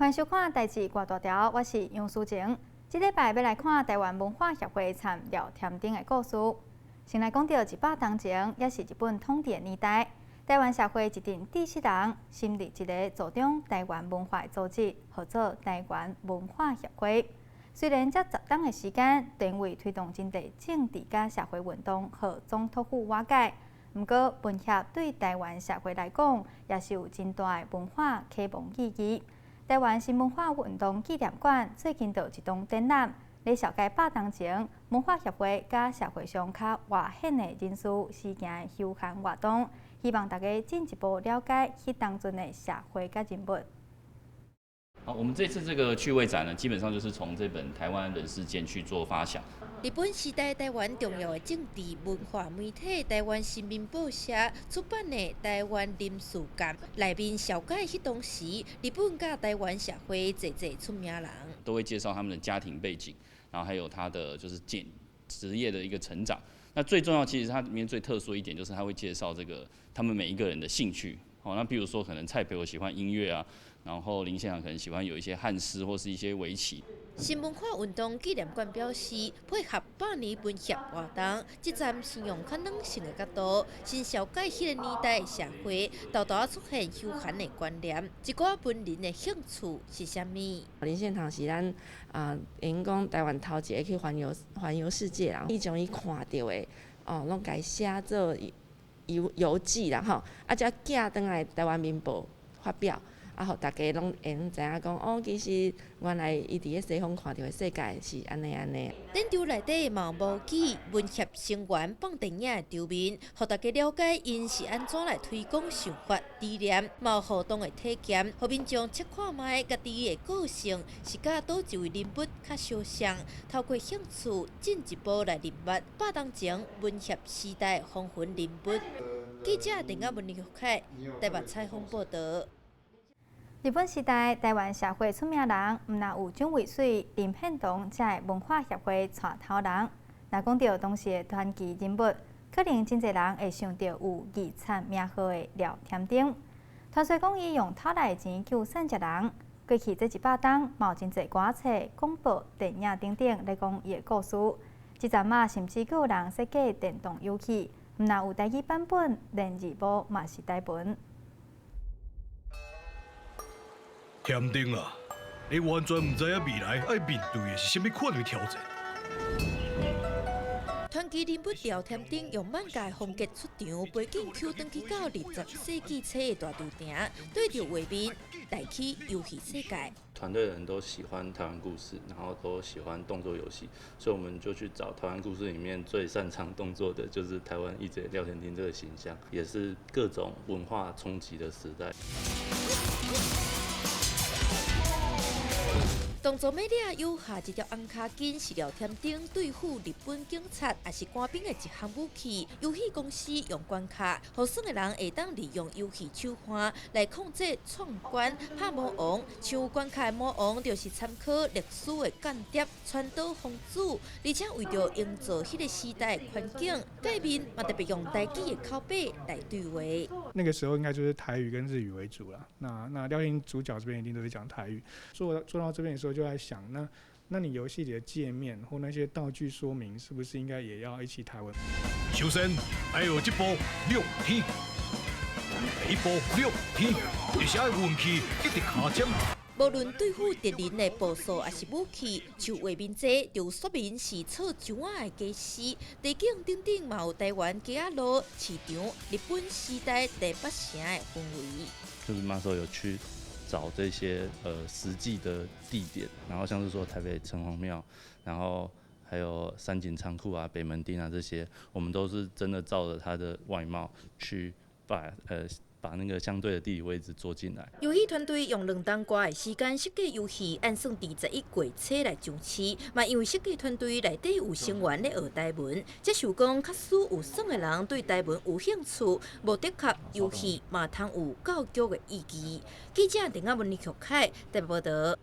歡迎收看《代誌偌大條》，我是楊淑靜。這禮拜欲來看臺灣文化協會參廖添丁的故事。先來講著100冬前，也是日本統治的年代，臺灣社會一陣知識人成立一个主張臺灣文化的組織，號做臺灣文化協會。雖然才10冬的時間，單位推動真濟政治佮社會運動予總督府瓦解，毋過文協對臺灣社會來講，也是有真大的文化啟蒙意義。臺灣新文化運動紀念館最近就有一檔展覽，咧紹介百冬前文化協會佮社會上較外顯的人士施行的休閒活動，希望大家進一步了解彼當陣的社會佮人物。好，我們這次這個趣味展呢，基本上就是從這本《臺灣人世鑑》去做發想。日本時代臺灣重要的政治文化媒體《臺灣新民報社》出版的《臺灣人事鑑》內面紹介彼當時日本佮臺灣社會濟濟出名人，都會介紹他們的家庭背景，然後還有他的就是簡職業的一個成長。那最重要，其實它裡面最特殊一點，就是他會介紹這個他們每一個人的興趣。好，那比如說可能蔡培火喜歡音樂啊，然後林獻堂可能喜歡有一些漢詩或是一些圍棋。新文化運動紀念館表示，配合百年文協活動，這站是用較軟性的角度，先紹介彼个年代的社會，沓沓出現休閒的觀念，一寡文人的興趣是啥物？林獻堂是咱啊，會用講臺灣頭一个去環遊世界人，伊將伊看著的哦，攏共伊寫做遊記啦吼，啊，才寄轉來臺灣民報發表。啊，予大家攏會用知影講，哦，其實原來伊佇咧西方看著的世界是按呢按呢。展場內底嘛有模擬文協成員放電影的場面，予大家了解𪜶是按怎來推廣想法理念，嘛有互動的體驗，予民眾試看覓家己的個性是佮佗一位人物較相像，透過興趣進一步來認捌百冬前文協時代風雲人物。記者鄧亞文、林玉凱台北採訪報導。日本時代，臺灣社會出名人，毋但有蔣渭水、林獻堂這个文化協會帶頭人。若講著當時的傳奇人物，可能真濟人會想著有義慘名號的廖添丁。傳說講伊用偷來的錢救散食人。過去這100冬，嘛有真濟歌冊、廣播、電影等等咧講伊的故事。這陣仔甚至閣有人設計電動遊戲，毋但有台語版本，連字幕嘛是台文。添丁啊，你完全毋知影未來愛面對的是啥物款的挑戰。傳奇人物廖添丁用漫畫風格出場，背景 Q 轉去到20世紀初的大稻埕，對著畫面帶去遊戲世界。團隊的人都喜歡台灣故事，然後都喜歡動作遊戲，所以我們就去找台灣故事裡面最擅長動作的，就是台灣義賊廖添丁這個形象，也是各種文化衝擊的時代。動作猛掠有下一條紅跤筋是廖添丁對付日本警察，抑是官兵的一項武器。遊戲公司用關卡，予耍的人會當利用遊戲手環來控制闖關拍魔王。像關卡的魔王就是參考歷史的間諜川島芳子，而且為著營造彼个時代的環境，界面嘛特別用台語的口白來對話。那個時候應該就是台語跟日語為主啦。那廖添丁主角這邊一定都是講台語。做到這邊的時候，就在想，那你遊戲裡的界面或那些道具說明，是不是應該也要一起台文？首先，愛學這步六天，第一步六天，就是愛運氣一直跤尖。無論對付敵人的步數抑是武器，像畫面這就說明是錯石仔的家私，地景等等嘛有台灣街仔路市場、日本時代台北城的氛圍。就是那時候有去找這些實際的地點，然後像是說台北城隍廟，然後還有三井倉庫啊、北門町啊這些，我們都是真的照着它的外貌去把那個相對的地理位置做進來。遊戲團隊用2冬外的時間設計遊戲，按算佇11月初來上市。嘛，因為設計團隊內底有成員咧學台文，這想講假使有耍的人對台文有興趣，無的確遊戲嘛通有教育的意義。記者鄧亞文、林玉凱台北報導。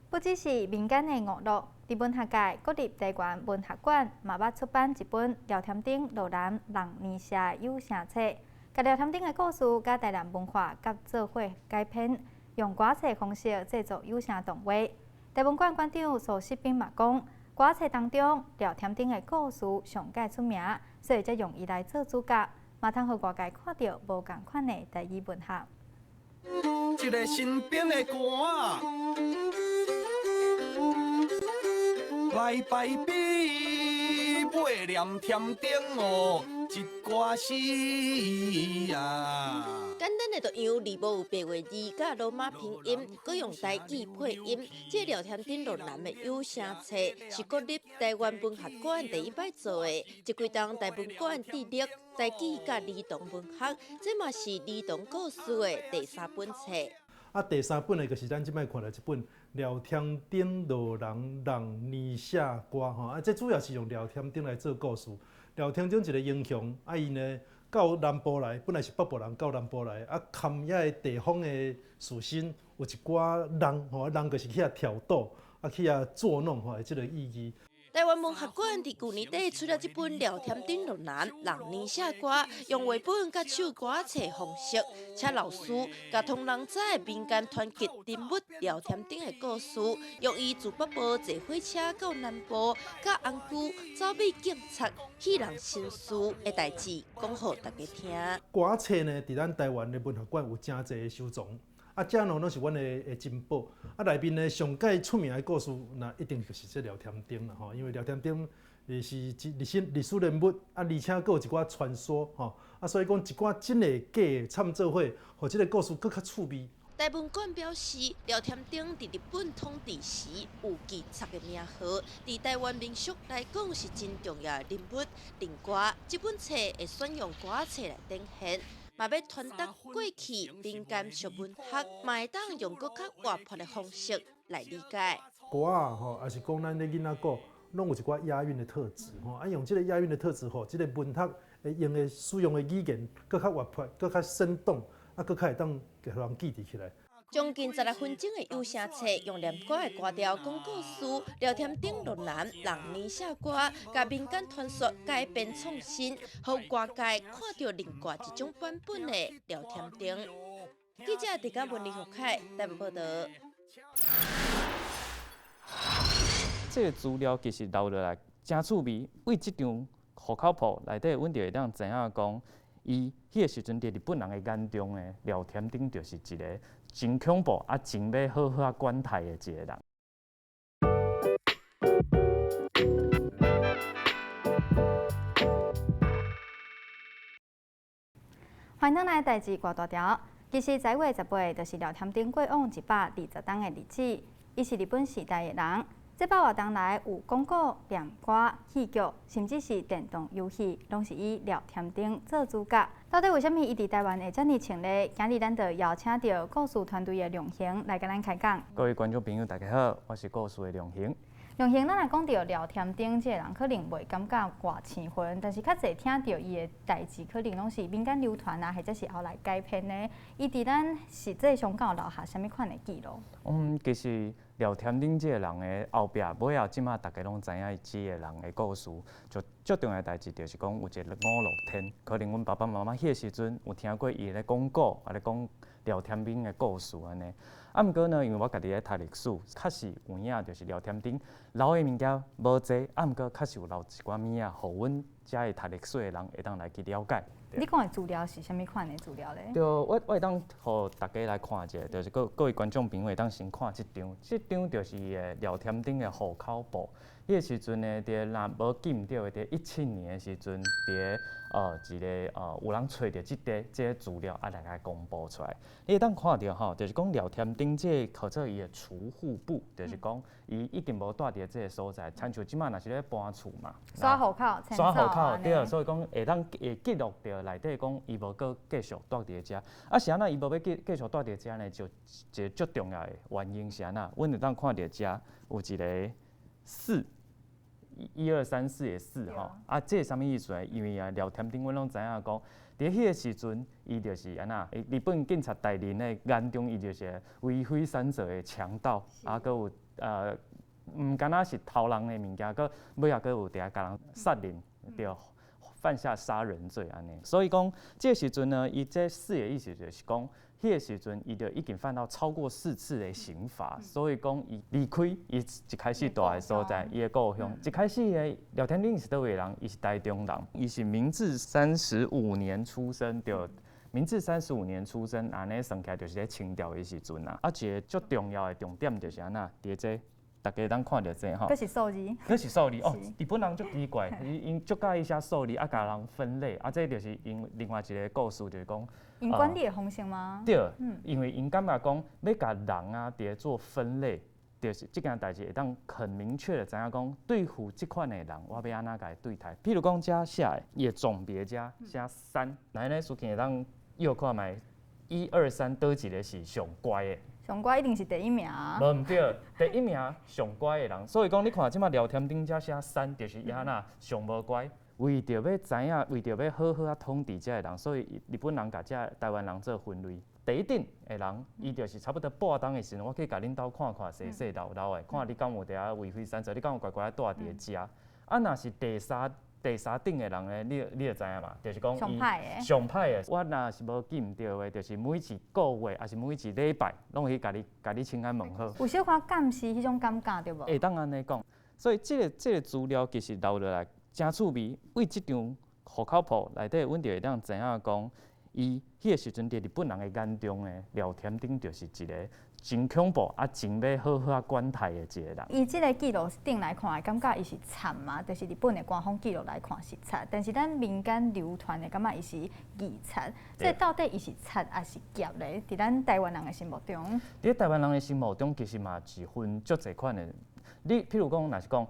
不只是民間的娛樂，佇文學界，國立台灣文學館嘛捌出版一本廖添丁羅南浪年社有聲冊。共廖添丁的故事佮台南文化佮做伙改編，用歌仔冊方式製作有聲動畫。台文館館長蘇世斌嘛講，歌仔冊當中廖添丁的故事上蓋出名，所以才用伊來做主角，嘛通予外界看著無仝款的台語文學。一个身邊的歌來排比，尾念添丁哦，一歌诗啊。簡單的就用字母有白話字佮羅馬拼音，閣用台語配音。這廖添丁落南的有聲冊是國立臺灣文學館第一擺做的，這幾冬台文館致力台語佮兒童文學，這嘛是兒童故事的第三本冊。啊，第三本的就是咱這擺看的這本《廖添丁落人弄年寫歌》吼，啊，這主要是用廖添丁來做故事。廖添丁一個英雄，啊，伊呢到南部來，本來是北部人，到南部來，啊，堪遐个地方的士紳有一寡人吼，人就是去遐挑逗，啊，去遐作弄吼，這個意義。臺灣文學館佇舊年底出了這本《廖添丁落南弄年寫歌》，用繪本佮唱歌冊方式，請老師共唐人街的民間傳奇人物廖添丁的故事，用伊自北部坐火車到南部，佮紅龜走馬警察去人身事的代誌，講予大家聽。歌冊呢，佇咱臺灣的文學館有誠濟的收藏。啊，這攏攏是阮的珍寶。啊，內面呢上蓋出名的故事，那一定就是這廖添丁啦吼。因為廖添丁是歷史歷史人物，啊，而且閣有一寡傳說吼。啊，所以講一寡真的假的摻做伙，予這個故事閣較趣味。台文館表示，廖添丁佇日本統治時有警察的名號，佇臺灣民俗來講是真重要的人物。另外，這本冊會選用歌冊來展現。嘛欲傳達過去民間俗文學，嘛會當用閣較活潑的方式來理解。歌仔吼，抑是講咱的囡仔鼓，攏有一寡押韻的特質吼。啊，用這個押韻的特質吼，這個文學會用的使用的語言，閣較活潑，閣較生動，啊，閣較會當予人記佇起來。將近十六分鐘的有聲冊，用念歌的歌調講故事，廖添丁落南弄年寫歌，共民間傳說改編創新，予外界看著另外一種版本的廖添丁。記者鄭嘉文、李福凱台北報導。這個資料其實留落來誠趣味，為這張戶口簿內底，阮就會當知影講，伊彼個時陣佇日本人的眼中呢，廖添丁就是一個真恐怖啊，真欲好好仔管待的一個人。歡迎轉來代誌掛大條。其實十一月十八就是廖添丁過往一百二十冬的日子，伊是日本時代的人。這擺活動內有廣告、念歌、戲劇，甚至是電動遊戲，攏是以廖添丁做主角。到底為啥物伊佇臺灣會遮爾穿咧？今日咱就邀請著故事團隊的梁恆來共咱開講。各位觀眾朋友，大家好，我是故事的梁恆。梁恆，咱若講著廖添丁這個人，可能袂感覺偌生分，但是較濟聽著伊的代誌，可能攏是民間流傳啊，或者是後來改編的。伊佇咱實際上敢有留下啥物款的記錄？嗯，其實廖添丁這個人的後壁，尾仔這馬大家攏知影伊這個人的故事，就最重要的代誌就是講有一個五樂天，可能阮爸爸媽媽彼個時陣有聽過伊咧講古，抑咧講廖添丁的故事按呢。啊，毋過呢，因為我家己咧讀歷史，確實有影，就是廖添丁留的物件無濟，啊，毋過確實有留一寡物仔，予阮遮會讀歷史的人會當來去了解。你講的資料是啥物款的資料咧？對，我會當予大家來看一下，就是各位觀眾朋友會當先看這張，這張就是伊的廖添丁的戶口簿。彼個時陣呢，佇若無記毋著的，佇17年的時陣，佇一個有人揣著這個資料啊來共公布出來。你會當看著吼，就是講廖添丁這個號做伊的除戶簿，就是講伊已經無住佇這個所在，親像這馬若是咧搬厝嘛，刷戶口，刷戶口對，所以講會當會記錄著內底講伊無閣繼續住佇遮。啊是按怎伊無欲繼續住佇遮呢？就一個足重要的原因是按怎？阮會當看著遮有一個四。一二三四的四吼，啊，這是啥物意思呢？因為啊，廖添丁阮攏知影講，佇彼個時陣，伊就是按怎？日本警察大人的眼中，伊就是為非三者的強盜，啊，閣有毋敢若是偷人的物件，閣尾仔閣有佇遐共人殺人，對，犯下殺人罪按呢。所以講，這個時陣呢，伊這四的意思就是講，彼个時陣，伊就已經犯到超過四次的刑罰，所以講伊離開伊一開始蹛的所在，伊的故鄉。一開始的廖添丁是佗位人？伊是台中人，伊是明治三十五年出生，對。明治三十五年出生，按呢算起來就是咧清朝的時陣啊。啊，一个足重要的重點就是按怎，佇這大家當看著這吼。閣是數字。閣是數字哦，日本人足奇怪，𪜶足佮意寫數字啊，共人分類啊，這就是𪜶另外一个故事，就是講。𪜶管理的方式嗎？對，因為𪜶感覺講欲共人啊，佇咧做分類，就是這件代誌會當很明確的知影講，對付這款的人，我欲按怎共伊對待。譬如講，遮寫的，伊的總別遮寫三，來呢，書會當臆看覓，一二三，佗一个是上乖的？上乖一定是第一名。無毋對，第一名上乖的人，所以講你看這馬廖添丁遮寫三，就是伊按怎上無乖。為著欲知影，為著欲好好仔統治遮的人，所以日本人共遮台灣人做分類。第一等的人，伊就是差不多半鐘的時陣，我去共恁兜看看踅踅老老的，看你敢有佇遐為非作歹，你敢有乖乖蹛佇咧遮。啊，若是第三等的人呢，你就知影嘛，就是講上歹的。上歹的，我若是無記毋著的話，就是每一個月，抑是每一禮拜，攏會去共你請安問好。有小可監視彼種感覺對無？會當按呢講，所以這個資料其實留落來誠趣味，為這張戶口簿內底，阮就會當知影講，伊彼個時陣佇日本人的眼中呢，廖添丁就是一个真恐怖啊，真欲好好仔管待的一个人。伊這个記錄頂來看，會感覺伊是賊嘛，就是日本的官方記錄來看是賊，但是咱民間流傳的感覺伊是義賊，所以到底伊是賊抑是俠咧？佇咱台灣人的心目中，佇台灣人的心目中，其實嘛是分足濟款的。你譬如講，若是講，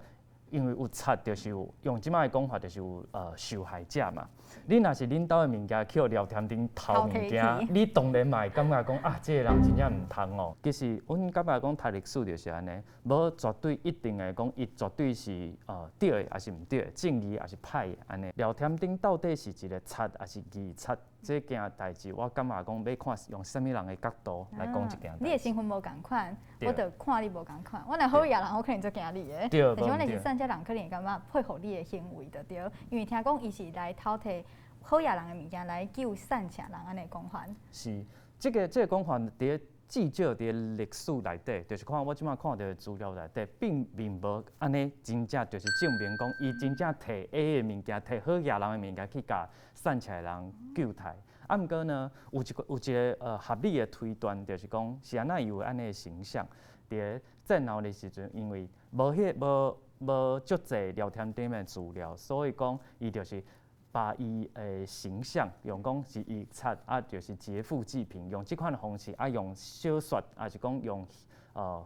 因為有賊，就是有用這擺的講法，就是有受害者嘛。你若是恁兜的物件去予廖添丁偷物件，你當然嘛會感覺講啊，這个人真正毋通哦。其實阮感覺講讀歷史就是按呢，無絕對一定會講伊絕對是對的，抑是毋對的，正義抑是歹的按呢。廖添丁到底是一个賊，抑是義賊？這件代誌我感覺講欲看用啥物人的角度來講這件。你的身份無仝款，我就看你無仝款。我若好野人，我可能足驚你的。但是我若是散赤人，可能會感覺佩服你的行為就對。因為聽講伊是來偷提好野人的物件來救散赤人按呢講法。是，這个講法佇至少佇歷史內底，就是看我這馬看著的資料內底，並無按呢真正就是證明講，伊真正提 A 的物件，提好野人的物件去共散赤的人救刣。啊，毋過呢，有一個合理的推斷，就是講是按怎伊有按呢的形象？佇咧戰後的時陣，因為無彼無無足濟廖添丁的資料，所以講伊就是把伊的形象用講是義賊啊，就是劫富濟貧，用這款的方式啊，用小說，抑是講用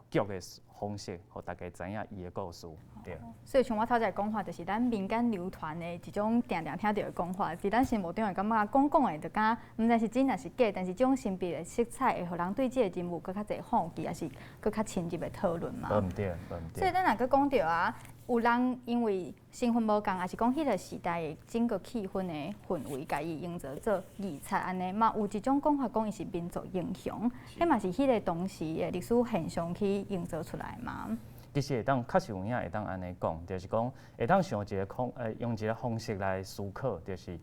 劇的方式，予大家知影伊的故事。對。所以像我頭才講法，就是咱民間流傳的一種定定聽著的講法，佇咱心目中會感覺講講的就敢毋知是真抑是假，但是這種神秘的色彩會予人對這个人物閣較濟好奇，抑是閣較深入的討論嘛。無毋對，無毋對。所以咱若閣講著啊，有人因為身份無仝，抑是講彼个時代的整個氣氛的氛圍，共伊營造做義賊按呢，嘛有一種講法講伊是民族英雄，彼嘛是彼个當時的歷史現象去營造出來嘛。其實會當確實有影會當按呢講，就是講會當想一个方，用一个方式來思考，就是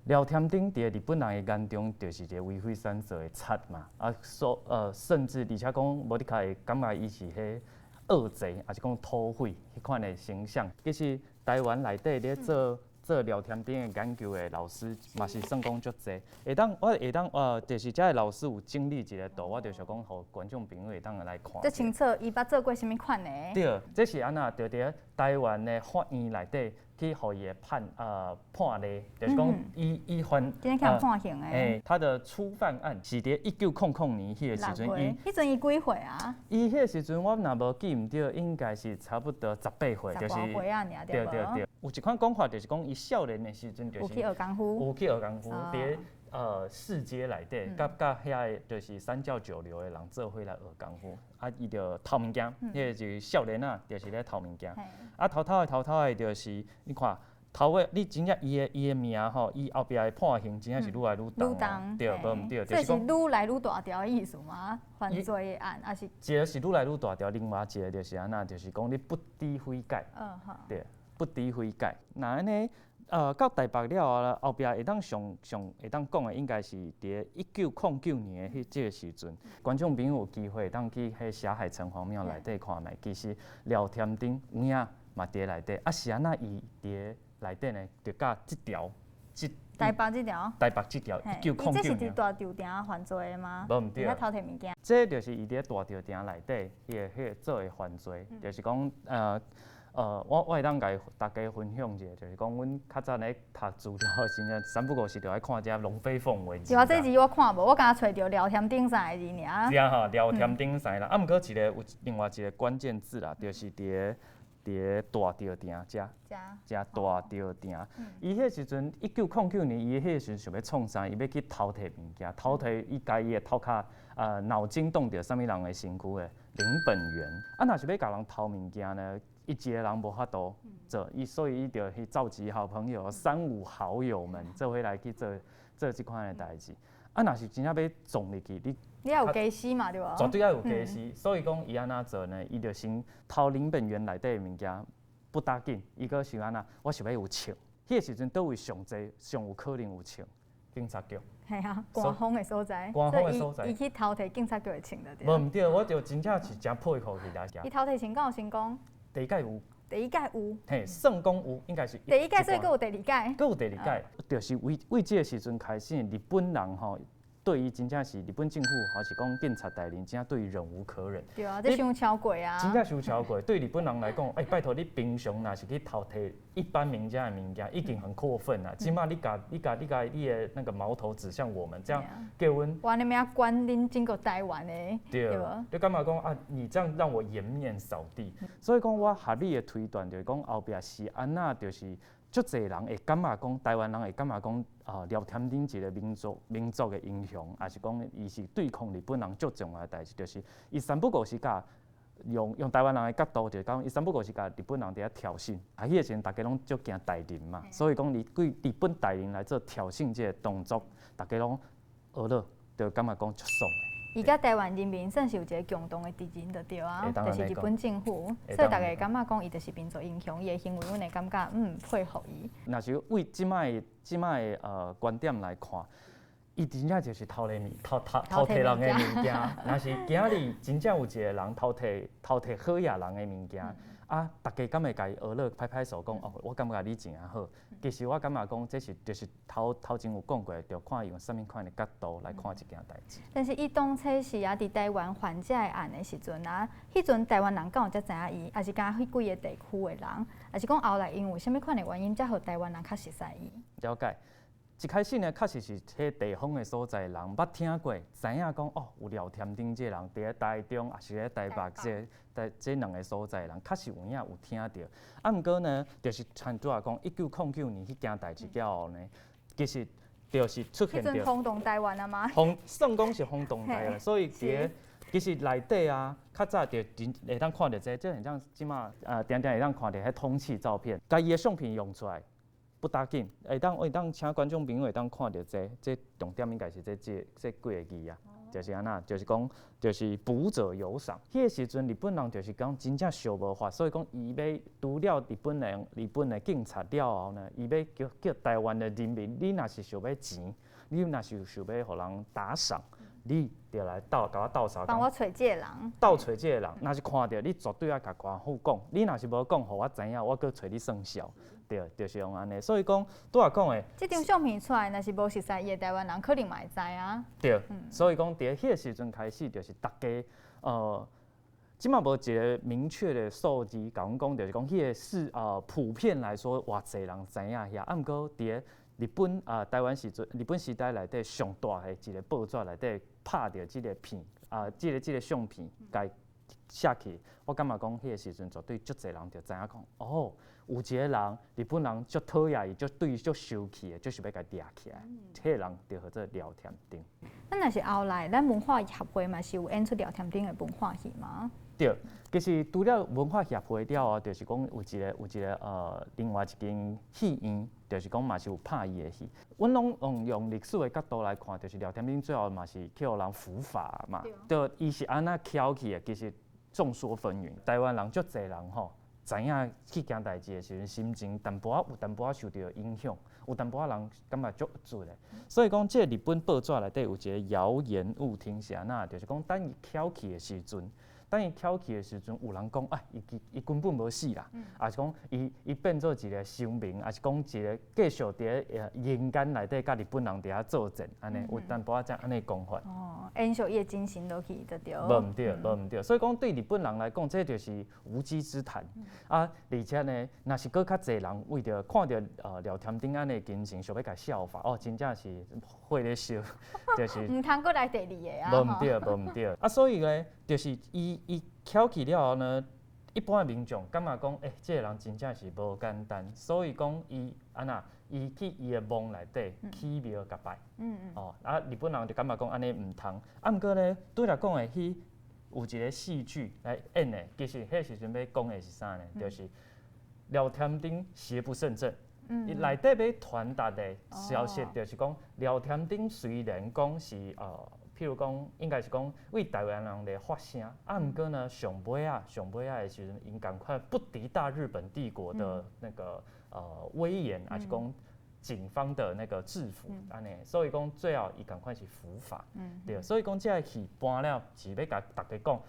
廖添丁佇日本人的眼中就是一个為非作歹的賊嘛，啊，所甚至而且講無的確會感覺伊是彼惡賊，抑是講土匪彼款的形象。其實台灣內底咧做廖添丁的研究的老師，嘛是算講足濟。會當我會當就是遮的老師有整理一个圖，我就想講，予觀眾朋友會當來看。足清楚，伊捌做過啥物款的？對，這是按怎？就佇台灣的法院內底去予伊的判例，就是講伊犯。今日去判刑的。欸，他的初犯案是佇1900年彼个時陣，伊彼陣伊幾歲啊？伊彼个時陣我若無記毋對，應該是差不多十八歲，就是。十歲仔爾，對對對。有一款講法就是講，伊少年的時陣就是有去學功夫，有去學功夫，佇市街內底，佮遐个就是三教九流的人做伙來學功夫，啊，伊就偷物件，彼个就是少年仔，就是咧偷物件，啊，偷偷的偷偷的，就是你看偷的，你真正伊的名吼，伊後壁的判刑真正是愈來愈重，對，無毋對，這是愈來愈大條的意思嗎？犯罪的案，抑是一個是愈來愈大條，另外一個就是按怎，就是講你不知悔改，對，不知悔改，若按呢？到台北了後，後壁會當上上會當講的，應該是佇1909年的彼這个時陣，觀眾朋友有機會會當去彼霞海城隍廟內底看覓，其實廖添丁有影嘛佇內底，啊是按怎伊佇內底呢？就佮這條這台北這條，台北這條1909 年，這是佇大稻埕犯罪的嗎？無毋對，偷提物件。這就是伊佇大稻埕內底彼个做的犯罪，就是講我會當共大家分享一下，就是講阮較早咧讀資料的時陣，三不五時就愛看這龍飛鳳舞。是啊，這字我看無，我敢揣著廖添丁三個字爾。是啊吼，廖添丁三個啦。啊，毋過一個有另外一個關鍵字啦，就是佇大稻埕遮，遮大稻埕。伊彼時陣1909年，伊彼時陣想欲創啥？伊欲去偷提物件，偷提伊家己的頭殼腦筋動著啥物人的身軀的林本源。啊，若是欲共人偷物件呢？伊一个人無法度做，伊所以伊就去召集好朋友，三五好友們做伙來去做做這款的代誌。啊，若是真正欲撞入去，你你愛有家私嘛，對無？絕對愛有家私，所以講伊按怎做呢？伊就先偷林本源內底的物件不打緊，伊閣想按怎？我想欲有槍。彼个時陣佗位上濟上有可能有槍？警察局。係啊，官方的所在。官方的所在。伊去偷提警察局的槍就對。無毋對，我就真正是誠佩服伊來。伊偷提槍敢有成功？第一屆有，第一屆有，嘿，算講有，應該是第一屆，所以閣有第二屆，閣有第二屆，就是為為這个時陣開始，日本人吼對伊真正是日本政府，還是講警察大人，真正對伊忍無可忍。對啊，這傷超過啊！真正傷超過，對日本人來講，欸，拜託你平常若是去偷提一般民間的物件，已經很過分啦。這馬你共你的那個矛頭指向我們，這樣叫阮。我按呢按怎管恁整個台灣的，對無？你感覺講啊，你這樣讓我顏面掃地。所以講，我合理的推斷就是講，後壁是按怎，就是足濟人會感覺講，台灣人會感覺講，啊，廖添丁一個民族的英雄，抑是講伊是對抗日本人足重要的代誌，就是伊三不五時共用台灣人的角度，就是講伊三不五時共日本人佇遐挑釁，啊，彼个時陣大家攏足驚大林嘛，所以講伊對日本大林來做挑釁這個動作，大家攏學了，就感覺講足爽的。伊佮台灣人民算是有一个共同的敵人就對啊，就是日本政府，所以大家會感覺講伊就是民族英雄，伊的行為阮會感覺佩服伊。若是為這擺這擺觀點來看，伊真正就是偷咧物，偷偷偷提人的物件。若是今日真正有一個人偷提好野人的物件，啊，大家敢會共伊呵咾拍拍手講哦，我感覺你真好。其實我感覺講，這是就是頭頭前有講過，就看用啥物款的角度來看這件代誌。但是伊當初是啊，佇台灣犯這个案的時陣啊，彼陣台灣人敢有才知影伊，抑是敢彼幾个地區的人，抑是講後來因為啥物款的原因，才予台灣人較熟悉伊？了解。一開始呢，確實是彼地方的所在人捌聽過，知影講哦，有廖添丁這個人佇咧台中，抑是咧台北這台這兩个所在人，確實有影有聽著。啊，毋過呢，就是像拄仔講，1909年彼件代誌了後呢，其實就是出現彼陣轟動台灣啊嘛？算講是轟動台灣，所以佇咧其實內底啊，較早就真會當看著這個，這很像這馬定定會當看著彼通緝照片，共伊的相片用出來。不打緊，會當請觀眾朋友會當看著這個，這重點應該是這幾个字啊，就是按怎，就是講，就是捕者有賞。彼个時陣日本人就是講真正想無法，所以講伊欲除了日本人、日本的警察了後呢，伊欲叫台灣的人民，你若是想欲錢，你若是想欲予人打賞，你就來鬥，共我鬥相共。幫我揣這个人。鬥揣這个人，若是看著你絕對愛共官府講，你若是無講，予我知影，我閣揣你算數。對，就是用按呢，所以講拄仔講的。這張相片出來，若是無熟似伊的台灣人，可能嘛會知啊。對，所以講佇彼个時陣開始，就是大家這馬無一个明確的數字，共阮講，就是講彼个是普遍來說，偌濟人知影遐。啊，毋過佇日本啊，台灣時陣，日本時代內底上大的一个報紙內底拍著這个片啊，這个相片，共寫去，我感覺講彼个時陣絕對足濟人就知影講，哦，有一个人，日本人足討厭伊，足對伊足生氣的，就是欲共掠起來，彼个人就號做廖添丁。那若是後來，咱文化協會嘛是有演出廖添丁的文化戲嗎？對，其實除了文化協會了後，就是講有一个另外一間戲院，就是講嘛是有拍伊的戲。阮攏用歷史的角度來看，就是廖添丁最後嘛是去予人伏法嘛。對，伊是按怎蹺起的？其實眾說紛紜。台灣人足濟人吼，知影彼件代誌的時陣，心情淡薄仔有淡薄仔受著影響，有淡薄仔人感覺足鬱的。所以講，這个日本報紙內底有一个謠言勿聽是按怎？就是講等伊蹺去的時陣，等伊蹺去的時陣，有人講啊，伊伊根本無死啦，抑是講伊伊變做一个神明，抑是講一个繼續佇咧人間內底佮日本人佇遐作戰，按呢有淡薄仔這按呢講法。哦，延續伊的精神落去就對。無毋對，無毋對，所以講對日本人來講，這就是無稽之談。啊，而且呢，若是閣較濟人為著看著廖添丁按呢精神，想欲共效法，哦，真正是火咧燒，就是。毋通閣來第二个啊！無毋對，無毋對。啊，所以呢，就是伊伊蹺去了後呢，一般的民眾感覺講，欸，這个人真正是無簡單，所以講伊按怎，伊去伊的墓內底起廟共拜。哦，啊，日本人就感覺講按呢毋通。啊，毋過呢，拄才講的彼有一个戲劇來演的，其實彼時陣欲講的是啥呢？就是廖添丁邪不勝正。伊內底欲傳達的消息就是講，廖添丁雖然講是譬如講，應該是講為台灣人來發聲，啊，毋過呢，上尾仔上尾仔的時陣，𪜶仝款不敵大日本帝國的那個威嚴，抑是講警方的那個制服，按呢，所以講最後伊仝款是伏法，對，所以講這个戲搬了是欲共大家講。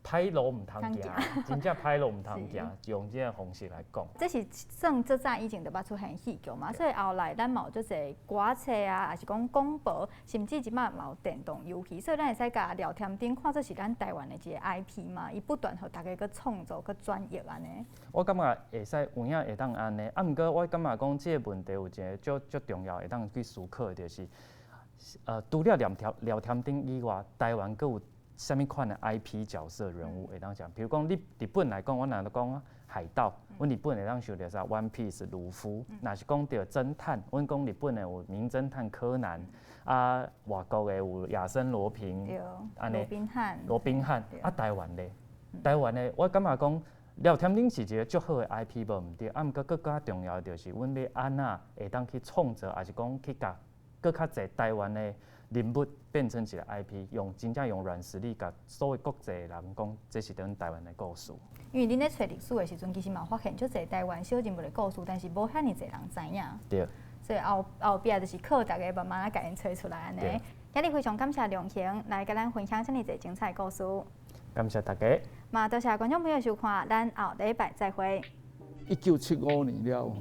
歹路毋通行，真正歹路毋通行，用這个方式來講。這是算最早以前就捌出現戲劇嘛，所以後來咱嘛有足濟歌冊啊，抑是講廣播，甚至這擺嘛有電動遊戲，所以咱會使共廖添丁看做是咱台灣的一个 IP 嘛，伊不斷予大家閣創造、閣轉譯按呢。我感覺會使有影會當按呢，啊，毋過我感覺講這个問題有一个足足重要會當去思考的，就是除了廖添丁以外，台灣閣有啥物款的 IP 角色人物會當講？比如講，你日本來講，阮若講海盜，阮日本會當想著啥？One Piece 魯夫。若是講著偵探，阮講日本的有名偵探柯南，啊，外國的有亞森羅蘋，按呢，羅賓漢，羅賓漢。啊，台灣咧，台灣的，我感覺講廖添丁是一个足好的 IP，無毋對。啊，毋過閣較重要的就是，阮欲按怎會當去創造，抑是講去共閣較濟台灣的人物變成一个 IP，用真正用軟實力共所有國際的人講，這是阮台灣的故事。因為恁咧揣歷史的時陣，其實嘛有發現足濟台灣小人物的故事，但是無遐爾濟人知影。所以後後壁就是靠大家慢慢仔共𪜶揣出來按呢。今日非常感謝梁興來共咱分享遮爾濟精彩的故事。感謝大家。嘛，多謝觀眾朋友收看，咱後禮拜再會。1975年了後，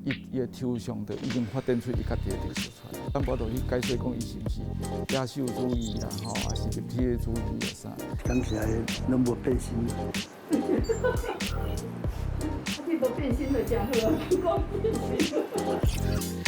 伊伊的抽象就已經發展出伊家己的特色出來。咱無法度去解說講伊是毋是野獸主義啦，吼，抑是立體主義啊啥。當時攏無變心。你無變心就誠好，講變心。